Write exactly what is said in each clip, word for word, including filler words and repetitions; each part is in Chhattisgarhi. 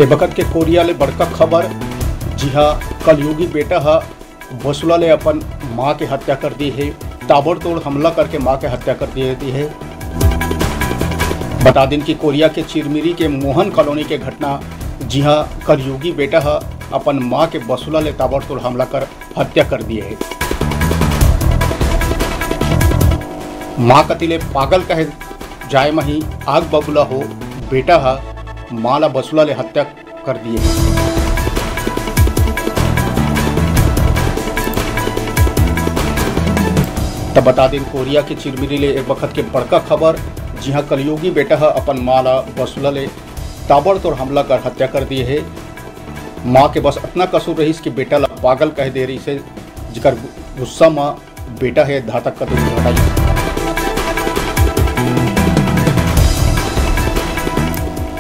ए बखत के कोरिया ले बड़का खबर, जी हां, कलयुगी बेटा ह बसुला ले अपन मां के हत्या कर दिए हे। ताबड़तोड़ हमला करके मां के हत्या कर दिए, दिए हे। बता दिन कि कोरिया के चिरमिरी के मोहन कॉलोनी के घटना, जी हां, कलयुगी बेटा ह अपन मां के बसुला ले ताबड़तोड़ हमला कर हत्या कर दिए हे। मां कति ले पागल कहे जाए म ही आग बबूला हो बेटा ह मां ला बसुला ले हत्या कर दिए। त बता देन, कोरिया के चिरमिरी ले एक बखत के बड़का खबर, जी हां, कलयुगी बेटा ह अपन मां ला बसुला ले ताबड़तोड़ हमला कर हत्या कर दिए हे। मां के बस अतना कसूर रहिस कि बेटा ला पागल कह दे रहिस हे, जेकर गुस्सा म बेटा हे धातक कदम उठाइस।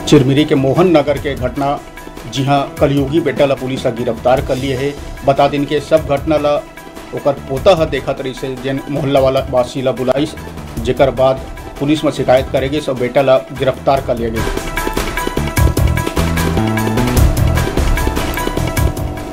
चिरमिरी के मोहन नगर के घटना, जी हां, कलयुगी बेटा ला पुलिस ह गिरफ्तार कर लिए हे। बता दिन के सब घटना ला ओकर पोता ह देखत रहिस हे, जेन मोहल्ला वाला वासी ला बुलाइस, जेकर बाद पुलिस म शिकायत करे गिस अउ बेटा ला गिरफ्तार कर लिए गिस।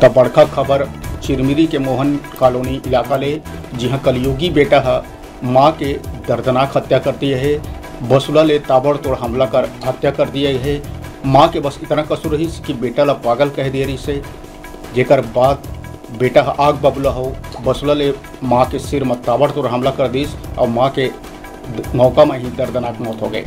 त बड़का खबर चिरमिरी के मोहन कॉलोनी इलाका ले, जी हां, कलयुगी बेटा ह मां के दर्दनाक हत्या कर दिए हे। बसुला ले ताबड़तोड़ हमला कर हत्या कर दिए हे। मां के बस इतना कसूर रहिस कि बेटा ला पागल कह दे रहिस हे, जेकर बाद बेटा ह आग बबूला हो बसुला ले मां के सिर म ताबड़तोड़ हमला कर दिस अउ मां के द-, मौका म ही दर्दनाक मौत हो गए।